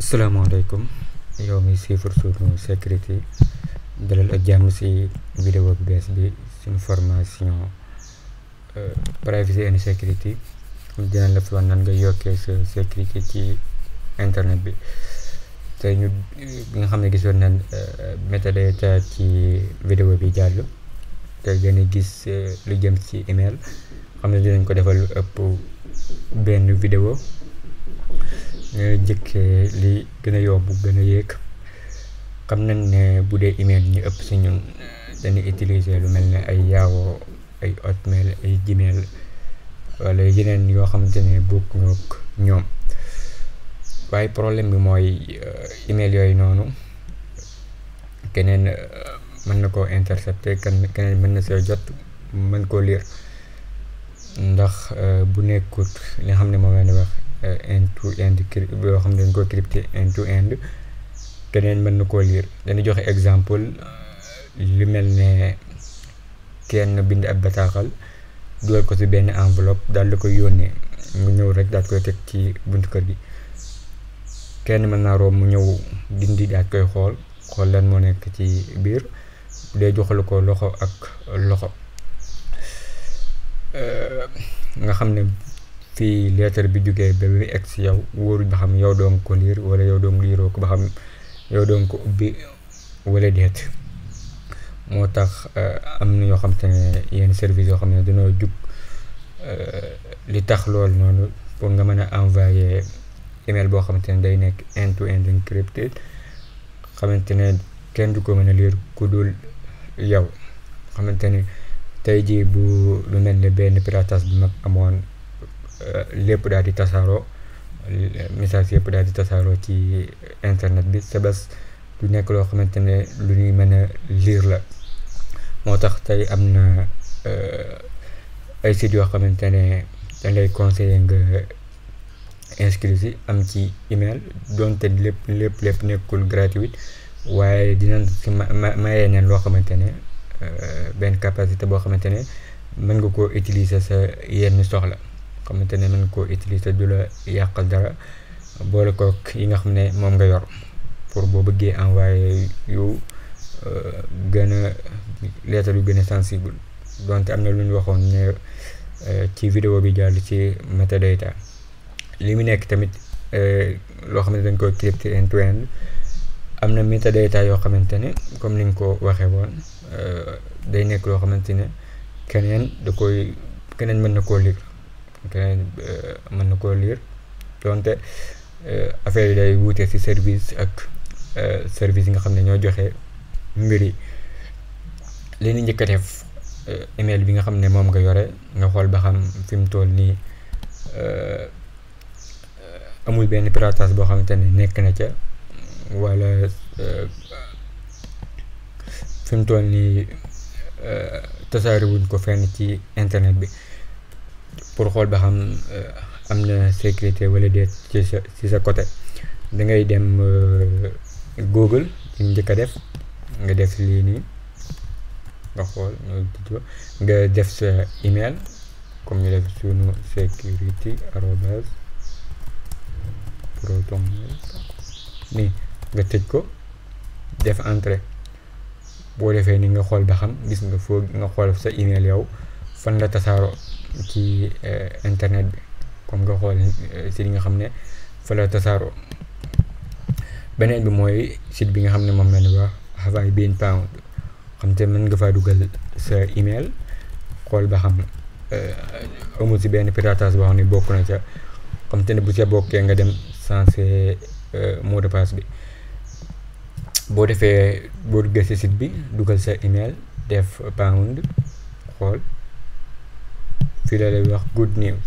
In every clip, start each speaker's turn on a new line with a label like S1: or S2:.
S1: Assalamualaikum yow mi siifar suñu sécurité dalal ak jàmm si vidéo bu bees bi suñu formation privacy and security dina la fi wax nan nga yokkee sa sécurité ci internet bi tey ñu bi nga xam ne gisoon nañ metadata ci vidéo bi jàll tey gën a gis lu jëm ci email xam ne dinañ ko defal lu ëpp benn vidéo ñu jëkkee li gën a yomb gën a yéeg xam nañ ne bu dee email ñu ëpp si ñun dañuy utiliser lu mel ne ay Yahoo ay Hotmail ay Gmail wala yeneen yoo xamante ne bokkuñu ak ñoom waaye problème bi mooy email yooyu noonu keneen mën na koo intercepter keneen mën na see jot mën koo lire ndax bu nekkut li nga xam ne moom la ñu wax end-to-end boo xam ne dañ ko crypté end-to-end keneen mën na koo lire dañu joxe exemple lu mel ne kenn bind ab bataaxal dugal ko ci benn enveloppe daal di koy yónnee mu ñëw rek daal koy teg ci buntu kër gi kenn mën naa romb mu ñëw dindi daal koy xool lan moo nekk ci biir day joxal ko loxo ak loxo nga xam ne fii lettre bi jógee ba bi egg si yow wóorul ba xam yow doon ko liir wala yow doon liiroo ko ba xam yow doon ko ubbi wala deet moo tax am na yoo xam te ne yenn service yoo xam ne dañoo jug li tax loolu noonu pour nga mën a envoyer email boo xamante ne day nekk end-to-end encrypted xamante ne kenn du ko mën a liir ku dul yow xamante ne tey jii bu lu mel ne benn piratage bu mag amoon lépp daal di tasaaroo message yëpp daal di tasaaroo ci internet bi sa bés du nekk loo xamante ne lu ñuy mën a lire la moo tax tey am na ay sites yoo xamante ne dañ lay conseiller nga inscrire si am ci email donte lépp nekkul gratuit waaye dinañ si mayee neen loo xamante ne benn capacité boo xamante ne mën nga koo utiliser sa yenn soxla xamante ne mën koo utiliser du la yàqal dara boole ko yi nga xam ne moom nga yor pour boo bëggee envoyer yu gën a lettre yu gën a sensible donte am na lu ñu waxoon ne ci vidéo bi jàll ci metadata li mu nekk tamit loo xam ne dañ koy crypté end-to-end am na metadata yoo xamante ne comme ni nga ko waxee woon day nekk loo xamante ne keneen mën na koo lire keneen mën na koo lire donte affaire yi day wuute ci service ak service yi nga xam ne ñoo joxe mbir yi li ñu njëkk a def email bi nga xam ne moom nga yore nga xool ba xam fi mu toll nii amul benn piratage boo xamante ne nekk na ca wala fi mu toll nii tasaarewuñ ko fenn ci internet bi pour xool ba xam am na sécurité wala déet ci sa côté da ngay dem Google ci njëkk a def nga def lii nii nga xool nga def sa email comme ñu def sunu sécurité arobase protonmail nii nga tëj ko def entrée boo defee ni nga xool ba xam gis nga foo nga xool sa email yow fan la tasaaroo ci internet bi comme nga xool si li nga xam ne fa la tasaaroo beneen bi mooy site bi nga xam ne moom la ñu wax have I been found xam te mën nga faa dugal sa email xool ba xam amul si benn piratage boo xam ne bokk na ca xam te ne bu ca bokkee nga dem changer mot de passe bi boo duggee si site bi dugal sa email def pound xool fii la lay wax good news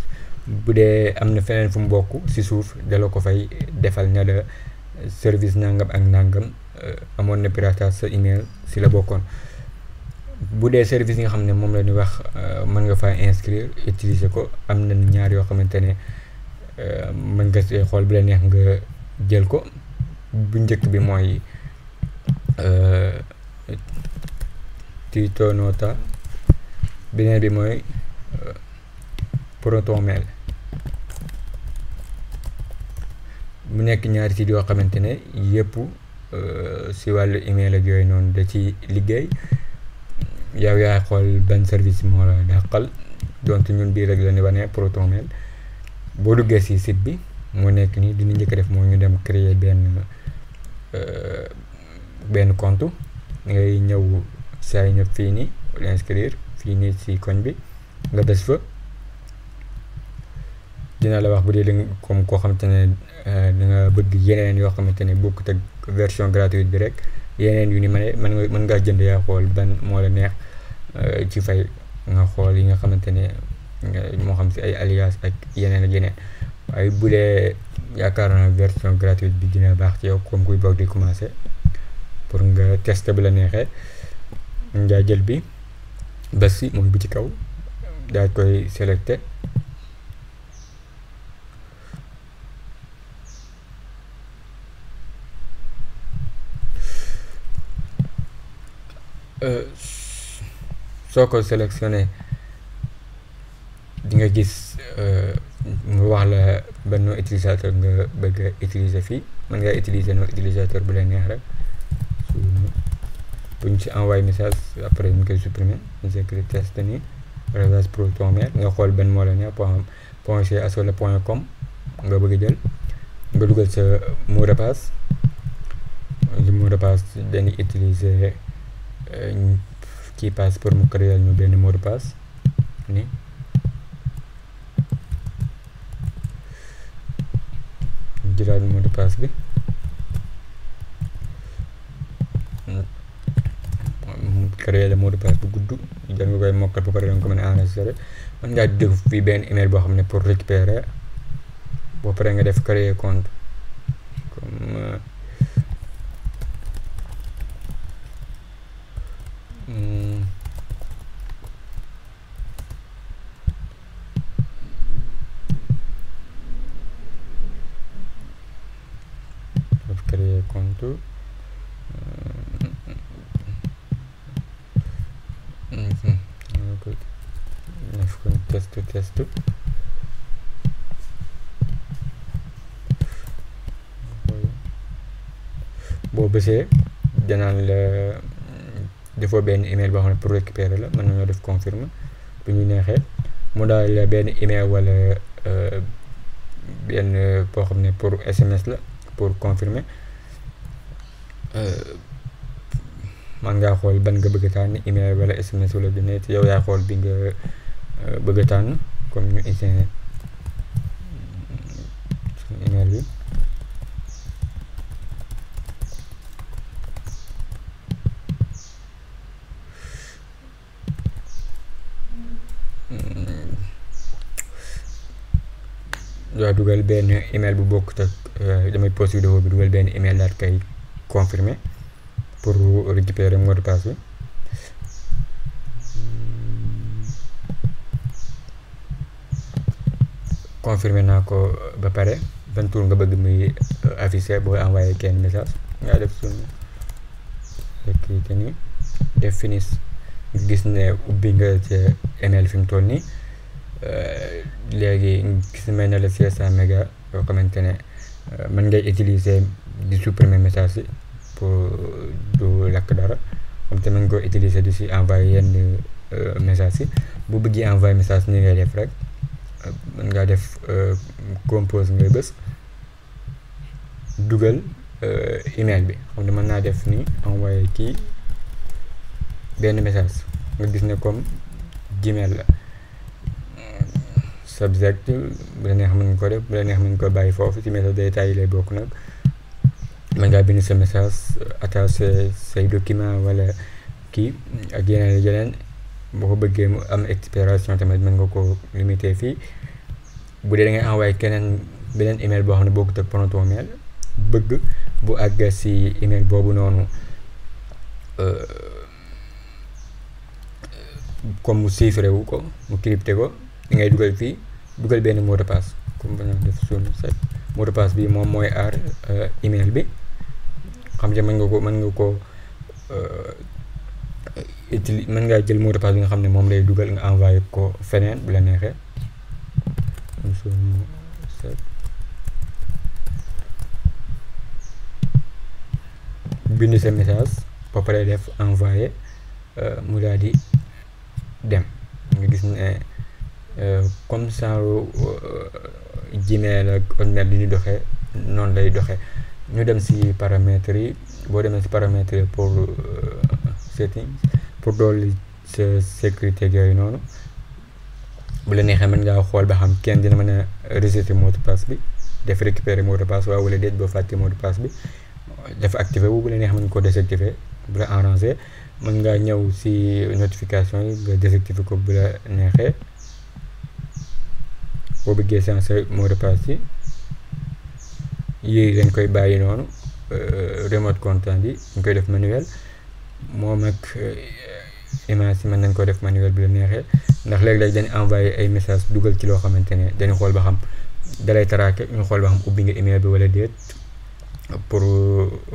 S1: bu dee am na feneen fu mu bokk si suuf dala ko fay defal ne la service nangam ak nangam amoon na piratage sa email si la bokkoon bu dee service yi nga xam ne moom la ñuy wax mën nga faa inscrire utiliser ko am na ñaar yoo xamante ne mën nga see xool bu la neex nga jël ko bu njëkk bi mooy Titonota beneen bi mooy Protonmail mu nekk ñaari sites yoo xamante ne yëpp si wàllu email ak yooyu noonu da ci liggéey. yow yaay xool ban service moo la dàqal donc ñun bii rek la ni wane ProtonMail. boo duggee si site bi moo nekk nii dina njëkk def moo ñu dem créer benn compte ngay ñëw sign up fii nii inscrire fii nii si koñ bi nga bës fa. dina la wax bu dee da comme koo xamante ne da nga bëgg yeneen yoo xamante ne bokkut ak version gratuite bi rek yeneen yu ni mën ngaa jënd yaa xool ban moo la neex ci fay nga xool yi nga xamante ne moo xam si ay alias ak yeneen ak yeneen. waaye bu dee yaakaar naa version gratuite bi dina baax ci yow comme kuy boog di commencer pour nga tester bu la neexee nga jël bi bés si mooy bu ci kaw daal koy sélecté. soo ko sélectionné di nga gis mu wax la ban noo utilisateur nga bëgg a utiliser fii. mën ngaa utiliser noo utilisateur bu la neex rek buñ ci envoyé message après ñu koy supprimer ñu sécurité test nii réseau ProtonMail nga xool ban moo la neex .ch wala .com nga bëgg a jël nga dugal sa mot de passe. mot de passe dañuy utiliser kii passe pour mu créer ñu benn mot de passe ni jëlaat mot de passe bi mu créer le mot de passe bu gudd jar nga koy mokkal ba pare danga ko mën a enregistrer. mën ngaa def fii benn email boo xam ne pour récupérer boo paree nga def créer compte comme créer compte def ko test boo bësee danaan la defoo benn email boo xam ne pour récupérer la mën nañoo def confirme bu ñu neexee mu daal la benn email wala benn boo xam ne pour SMS la pour confirmer. man ngaa xool ban nga bëgg a tànn email wala SMS wala dina yow yaa xool bi nga bëgg a tànn comme ñu essayer suñu email bi. daa dugal benn email bu bokkut ak damay post vidéo bi dugal benn email daal kay confirmer pour récupérer mot de passe bi. confirmer naa ko ba pare ban tour nga bëgg muy affiché boo envoyé kenn message nga def suñu sécurité nii def finish gis ne ubbi nga ca email fi mu toll nii. léegi gis mel na la 500 méga yoo xamante ne mën ngay utiliser di supprimer message yi pour du lakk dara comme te mën nga ko utiliser di si envoyer yenn message yi. bu bëggee envoyer message ni ngay def rek mën ngaa def compose ngay bës dugal email bi xam ne mën naa def ni envoyer kii benn message nga gis ne comme Gmail la. subject bu la neex mën nga ko def bu la neex mën nga ko bàyyi foofu ci message détails yi lay bokk nag. mën ngaa bind sa message attaché say document wala kii ak yeneen boo ko bëggee mu am expiration tamit mën nga ko limiter fii. bu dee da ngay envoyé keneen beneen email boo xam ne bokkut ak ProtonMail bëgg bu àgg si email boobu noonu comme mu chiffré wu ko mu crypté ko di ngay dugal fii dugal benn mot de passe comme ba def suñu set mot de passe bi moom mooy aar email bi. xam nga mën nga ko mën ngaa jël mot de passe bi nga xam ne moom lay dugal nga envoyé ko feneen bu la neexee. bind sa message ba pare def envoyer mu daal di dem. nga gis ne comme ça Gmail ak Hotmail li ñu doxee noonu lay doxee. ñu dem ci paramètres yi boo demee ci paramètres yi pour setting pour dolli sa sécurité yooyu noonu bu la neexee mën ngaa xool ba xam kenn dina mën a resetter mot de passe bi def récupérer mot de passe waaw wala déet boo fàttee mot de passe bi dafa activé bu la neexee mën ko désactiver bu la arrangé mën ngaa ñëw ci notification yi nga désactiver ko bu la neexee boo bëggee changer mot de passe yi dañ koy bàyyi noonu remote content bi ñu koy def manuel moom ak image yi mën nañ ko def manuel bi la neexee ndax léeg-léeg dañ envoyé ay message dugal ci loo xamante ne dañu xool ba xam dalay traqué ñu xool ba xam ubbi nga email bi wala déet pour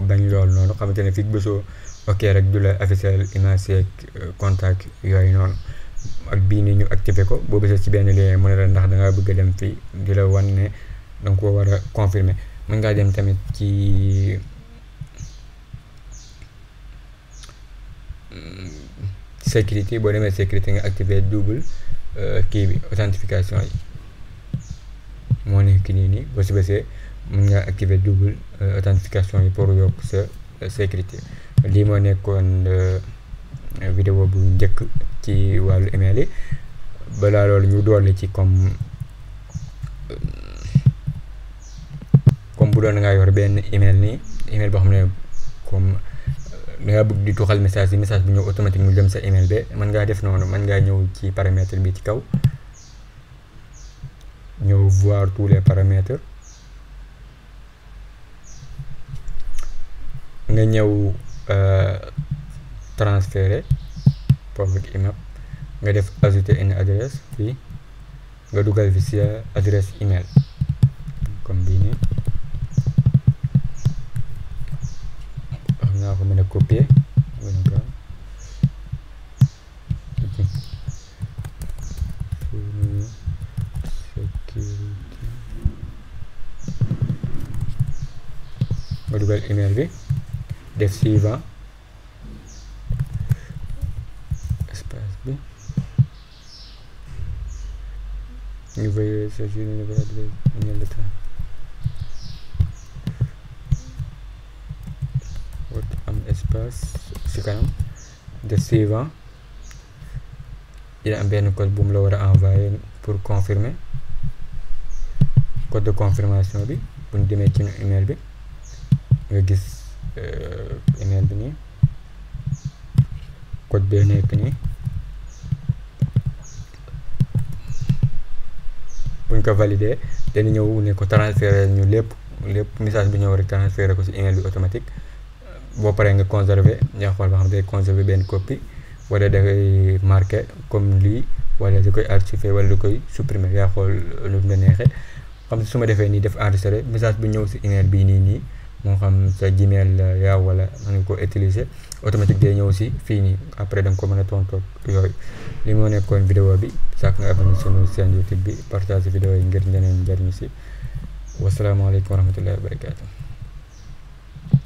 S1: bañ loolu noonu xamante ne fii bësoo ok rek du la afficher image yeeg contact yooyu noonu ak bii nii ñu activé ko boo bësee ci benn lien mu ne la ndax dangaa bëgg a dem fii di la wan ne danga ko war a confirmer mën ngaa dem tamit ci sécurité boo demee sécurité nga activer double kii bi authentification yi moo nekk nii boo si bësee mën ngaa activer double authentification yi pour yokk sa sécurité. lii moo nekkoon vidéo bu njëkk ci wàllu email yi balaa loolu ñu doole ci comme bu doon da ngaa yor benn email nii email boo xam ne comme da ngaa bëgg di tuxal message bi ñëw automatique mu dem sa email be mën ngaa def noonu mën ngaa ñëw ci paramètre bi ci kaw ñëw voir tous les paramètres nga ñëw transférer public email nga def ajouter une adresse fii nga dugal fi sa adresse email comme bii nii wax naa ko mën a copier nga dugal email bi def suivant espace bi ñu veuillez saisir le numéro d'adresse email de temps wat am espace ci kanam def suivant dina am benn code bu mu la war a envoyer pour confirmer code de confirmation bi bu ñu demee ci email bi nga gis email bi nii code bee nekk nii buñ ko valider dañu ñëw ne ko transférer ñu lépp message bi ñëw rek transférer ko ci email bi automatique boo paree nga conserver nga xool ba xam day conserver benn copie wala da koy marquer comme lii wala da koy archiver wala da koy supprimer yaa xool lu mu la neexee xam su ma defee nii def enregistrer message bi ñëw ci email bii nii moo xam sa Gmail yaa wala mën nga ko utiliser automatique day ñëw ci fii nii après da nga ko mën a tontoog yooyu li moo nekkoon vidéo bi sax nga abonné sunu chaîne YouTube bi partage vidéo yi ngir ñeneen njariñu ci wasalaamaaleykum wa rahmatullahi wa barakaatu